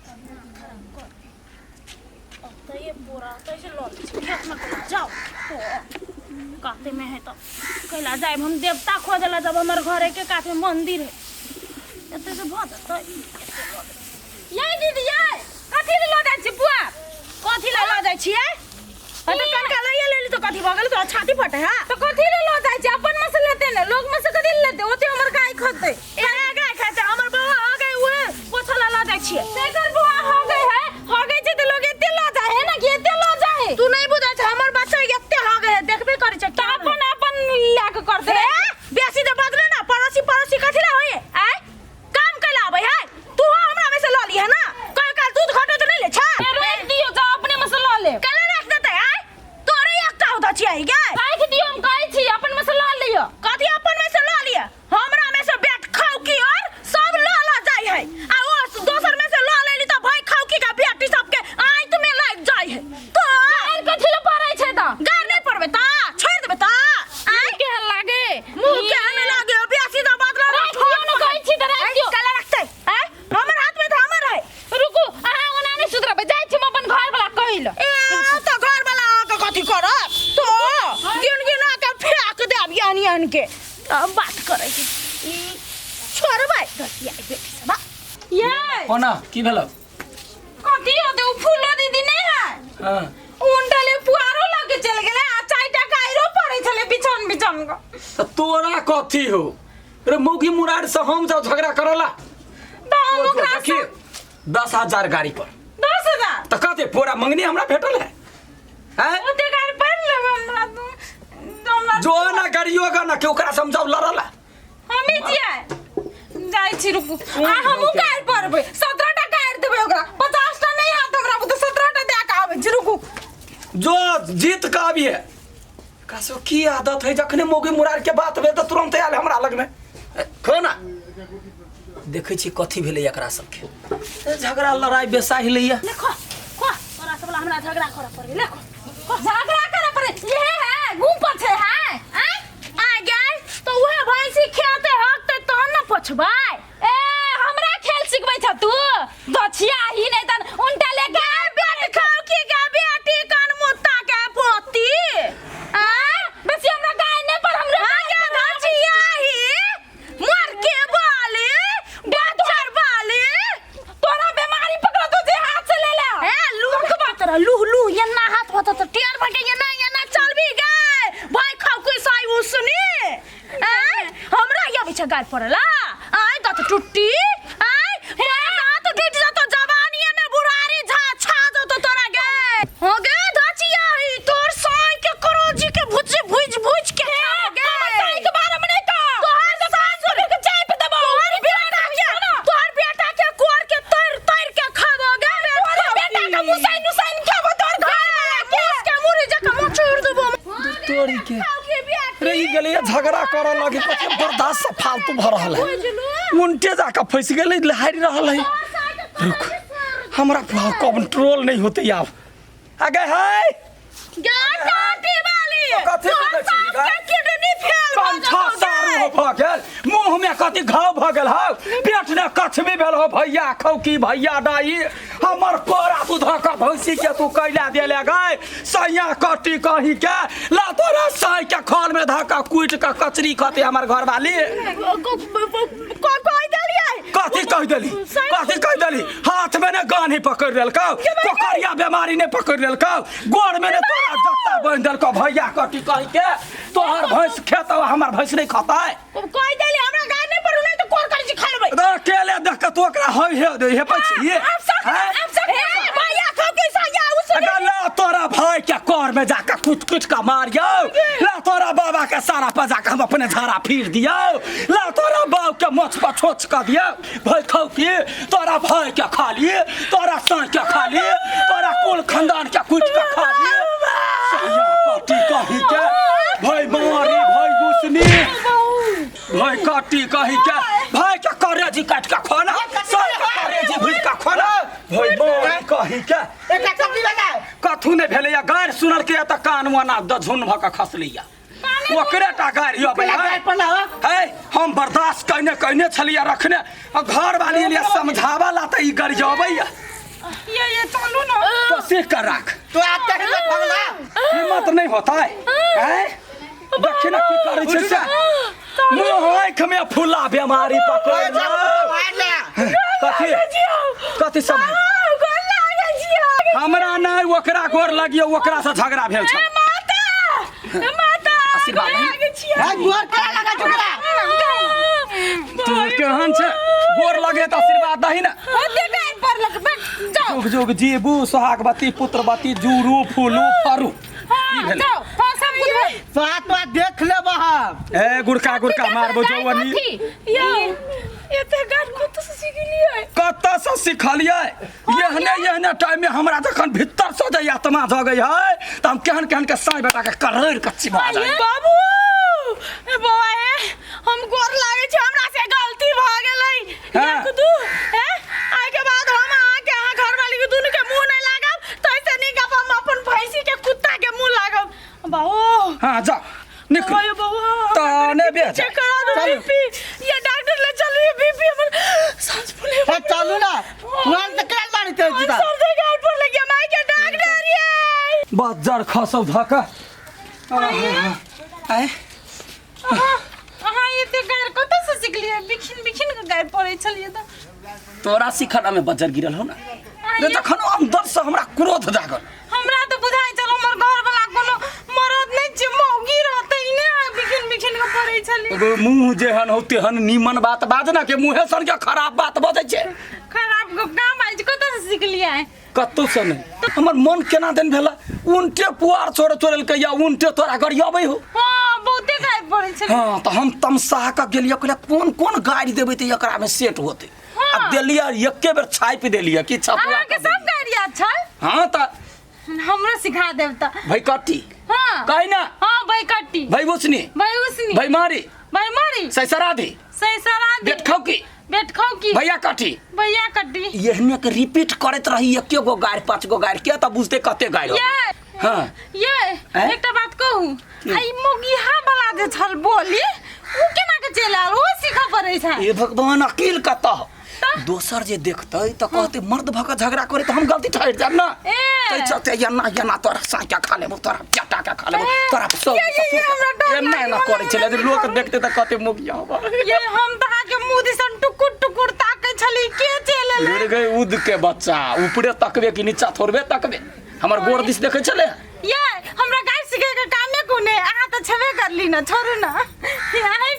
खराब कर ओतैये बोरा ओतै से लऽ लै छी खेतमे कैला जाउ कातेमे है तऽ कैला जायब हम देवता खोजै लए जब हमर घरेके कातमे मंदिर है एते से भऽ जेतै एते लऽ लेबै। ये दीदी ये कथी ले लऽ जाइ छी बुआ कथी लए लऽ जाइ छियै अरे कनका लइए लेली तऽ कथी भऽ गेल तोरा छाती फटे है तऽ कथी ले लऽ जाइ छी अपन में से लेते ने लोग में से कथी ले लेते ओते हमर गाय खतै ए गाय खाते हमर बौआ हो गए उहे पोछा ला लऽ जाइ छियै तेकर बुआ हो गई है हो गई छै तऽ लोग एते लऽ जाइ है ना कि एते लऽ जाइ है तू नहीं बुझै छै हमर बच्चा एते हो गए है देखबे करै छै तऽ अपन अपन लए के करतै ए, बेसी जे बजले ना पड़ोसी पड़ोसी कथी ला होए आय काम कैला आबै है तू हमरा में से लऽ ली है ना कहियो काल दूध घटो तऽ नहीं ले छा ए, राखि दियौ जाउ अपने में से लऽ लेब कैला राख देतै आय तोरे एकटा होता छियै गे राखि दियौ हम कहै छी अपन में से लऽ लिअ कथी अपन में से लऽ लिअ हमरा में से बेट खाऊ की और सब लऽ लऽ जाइ है आ ओ दोसर में से लऽ लेली तऽ भाई खाऊ की का बेटी सबके आंत में लागि जाइ है तो गारि कथी लए पड़ै छै तऽ गार नहीं पड़बै ता छोड़ देबै ता आँय केहन लागे मुंह केहन लागे बेसी तऽ बदला राखि दियौ ने कहै छी तऽ राखि दियौ कैला रखतै आय हमर हाथ में तऽ हमर है रुकू अहाँ ओना नहि सुधरबै जाइ छी हम अपन घर वाला कहै लए ए तऽ घर वाला अहाँके कथी करत तो गिन गिना के फेंक देब यान यान के अब बात करै छी ई छोड़बै दसिया बेटी सब ये कोना की भेल कथी होते उ फूलो दीदी नहीं है हाँ उंडले पुआरो लग के चल गेलै आ चारिटा कायरो पड़ै छलै बिछन बिछन के तऽ तोरा कथी हो रे मौगी मुरार से हम जाओ झगड़ा करला तऽ हम ओकरा देखिए 10,000 गाड़ी पर 10,000 तऽ कते पूरा मंगनी हमरा भेटल है हैं ओते गाड़ी पढ़ लेबै हमरा तू हमरा जो ना करियो गा ना के ओकरा समझाओ लड़ला हमे छियै जाइ छी रुकू आ हमहूँ गाड़ि पढ़बै 17 टा गाड़ि देबै ओकरा 50 टा नहि हैत हमरा बुते 17 टा दए कऽ आबै छी रुकू जो जीत के आबिए एकरा सब की आदत है जखने मौगी मुरार के बात भेल तऽ तुरंत आयल हमरा लग में खाना देखै छी कथी भेलै एकरा सबके ए, झगड़ा लड़ाई बेसाहि लैया देखो खो तोरा सब ला हमरा झगड़ा करऽ पड़े देखो झगड़ा करऽ पड़े इहे है घूम पर छै है आय आ गए तो उहे भैंसी खेते हकते तहन न पोछबै ए हमरा खेल सिखबै छ तू दछिया ही नहीं तन उनटा लेके गे बेट खाओ की गे बेटी कान मुत्ता के पोती आ बेसी हमरा गाय नहीं पर हमरा आ गे धचिया ही मर के बाली बच्चर बाली तोरा बीमारी पकड़ तू जे हाथ से ले ले ए लूह बात रह लूह लूह ये ना हाथ होता तो टेर भके ये ना ये ना चल भी गए भाई खाओ कोई साई उसनी ए हमरा ये पीछे गाल पड़ला आय दांत टूटी आय तोरा दांत टूट जतो जवानी में बुढ़ारी झा छा जतो तोरा गे हो गे धचिया ही तोर साई के करोजी के भुज भुज भुज के खाबो गे साई के बारे में नहीं कह तोहर सासुर के चाय पे दबाओ तोहर बेटा के तोहर बेटा के कोर के तर तर के खाबो गे तोरा बेटा के मुसाइन नुसाइन खेबो तोर घर में मुस के मुरी जका मुंह छोड़ देबो तोरी के रे ई गेलै झगड़ा करऽ लगे कथी बर्दाश्त से फालतू भऽ रहल है उनटे जाके फंसि गेलै हारि रहल है रुक हमरा कंट्रोल नहीं होते आब आगे है कथी बोलै छी गे? किडनी फेल भऽ कंठा जेतौ सारू हो भऽ गेल मुँह में कथी घाव भऽ गेल हौ पेट ने कछबी भेल हो भैया खौकी भैया डाई हमर कोरा तू धऽ कऽ भैंसी के तू कैला देले गए सैया कटी कहीं के ला तोरा साई के खल में धऽ कऽ कुटि कऽ कचरी खते हमर घरवाली कहि देलियै कथी कहि देली कथी कहि देली हाथ में ने गानी पकड़ लेलकौ कोकरिया बीमारी ने पकड़ लेलकौ गोड़ में ने तोरा जत्ता बांधि देलकौ भैया कटी कही के तोहर भैंस खेतौ हमर भैंस नहीं खतै कहि देली हमरा गाय नहि पड़ू नहि तऽ कोर करै छी खा लेबै अरे अकेले देख के तू ओकरा हई हे दे हे पछी आप सब आप सब ए भैया खाओ के सैया उस अगर ला तोरा भाई के कर में जाके कुट कुट का मारियो ला तोरा बाबा के सारा पर जाके हम अपने झाड़ा फिर दियो ला तोरा बाप के मोछ पर छोच कर दियो भाई खाओ की तोरा भाई के खा लिए तोरा साँई के खा लिए तोरा कुल खानदान के कुट के खा लिए सैया कटी कही के भाई मारी भाई गुसनी भाई काटी कही के भाई के करेजी काट के खोना सब के करेजी भुज के खोना भाई मारी कही के एकरा कथी भेलै कथू नहि भेलैया गारि सुनल के तऽ कान मना दझुन भऽ कऽ खसलैया ओकरे टा गारि अबै केला है गारि पड़ला हो है हम बर्दाश्त कयने कयने छलियै रखने आ घर वाली लिए समझावा ला तऽ ई गरियबैया ये चलू ना। तो सीख कर राख। तो आते हिम्मत भगला। हिम्मत नहीं होता है हैं? देखी ना की करै छै से। मुँह आँख में फुला बीमारी पकड़। कथी कथी सब गोर लागै छियै। हमरा नहि, ओकरा गोर लगियो, ओकरा से झगड़ा भेल छै। माता, माता, आशीर्वाद गोर नहीं। लागै छियै। है गोर क्या लगा चुकरा? तू केहन छै, गोर लगे तऽ आशीर्वाद दही ने। ओते गारि पड़लक बे, जाओ। जुग जुग जीबू, सोहागवती पुत्रवती, जुरू फूलू फरू। हाँ, भेलै? जाओ, हाँ, सब कुछ भेल। सात बार देख लेब हम। ए गुड़का गुड़का मारबो जौवनी। यौ, एते गार कतऽ से सिखलियै? कतऽ से सिखलियै? एहने एहने टाइम में हमरा जखन भीतर से जे आत्मा जगै है तऽ हम केहन केहन के साँइ बेटा के करैड़ के चिबा जाइ। बाबू, ए बौआ, ए हम गोर लागै छै, हमरा से गलती भऽ गेलै। हाँ। एक दू ए आइ के बाद हम अहाँ के, अहाँ घरवाली के दुनू के मुंह नहीं लागब, तैसे नीक अब हम अपन भैंसी के कुत्ता के मुंह लागब। बाबू। हाँ, जा निकल। अयो बौआ। तऽ नहि बेच। चेक करा दो बीपी, ये डॉक्टर ले चलू, ये बीपी हमर सांस फूले। हे चलू ना, तुरंत तो क्या मारी थे जीता। सर दे गाइड पर लग गया माई के डॉक्टर ये। बज्जर खसौ धक्का। आय। अहाँ एते गारि कतऽ से सिखलियै? बिखिन बिखिन के गारि पड़ै छलियै तऽ। तोरा सिखना में बज्जर गिरल हो ना रे, जखन अंदर से हमरा क्रोध जागल। हमरा तऽ बुझाइ छल हमर घर वाला कोनो मरद नहि छै, मौगी रहतै ने, अहाँ बिखिन बिखिन के पड़ै छलियै। एगो मुंह जेहन हो तेहन नीमन बात बाज ना, के मुंहे सन के खराब बात बजै छै। खराब गप कहाँ बाजै छै? कतऽ से सिखलियै? कतौ से नहि। हमर मन केना दिन भेला, उनटे पुआर छोड़ चोरेलकै या उनटे तोरा गरियबै हो। हाँ, बहुते गारि पड़ै छलै। हाँ, तऽ हम तमसा कऽ गेलियै, कहलियै कोन कोन गारि देबै तऽ एकरा में सेट होतै। आ देलियै, एके बेर छापि देलियै कि छपुआ। अहाँके सब गारि याद छल? हाँ, तऽ हमरो सिखा देब तऽ। भई कट्टी। हाँ। कही ना। हाँ, भई कट्टी। भई उसनी। भई उसनी। भई मारी। भई मारी। सैसराधी। सैसराधी। बेट खौकी। बेट खौकी। भैया कट्टी। भैया कट्टी। एहने के रिपीट करैत रही एके गो गारि, पाँच गो गारि के तऽ बुझते कते गारि हो। ये। हाँ। ये। आँय? एकटा बात कहू, आ ई मौगिहा वाला जे छल बोली, उ केना के चलि आयल? ओ सीखऽ पड़ै छै। हे भगवान, अकील कतऽ? दोसर जे देखतै तऽ कहतै मर्द भऽ कऽ झगड़ा करे तऽ हम गलती ठहरि जायब ना। ए। ताहि चलते एना एना तोरा साँचा खा लेबो, तोरा चटा के खा लेबो, तोरा सब ये, ये, ये, हमरा डर एना एना लागि करै छलै जे हमरा। लोक देखतै तऽ कहतै मुखिया हबा। ये हम तऽ अहाँके मुँह दिसन टुकुर टुकुर ताकै छली, के चलि एलै? गिर गई उद के बच्चा, ऊपरे तकबे कि नीचा थोड़बे तकबे? हमर गोर दिस देखै छलै। ये हमरा गाय सीखे के कामे कोने, अहाँ तऽ छेबे करली ना, छोड़ू ना। आइ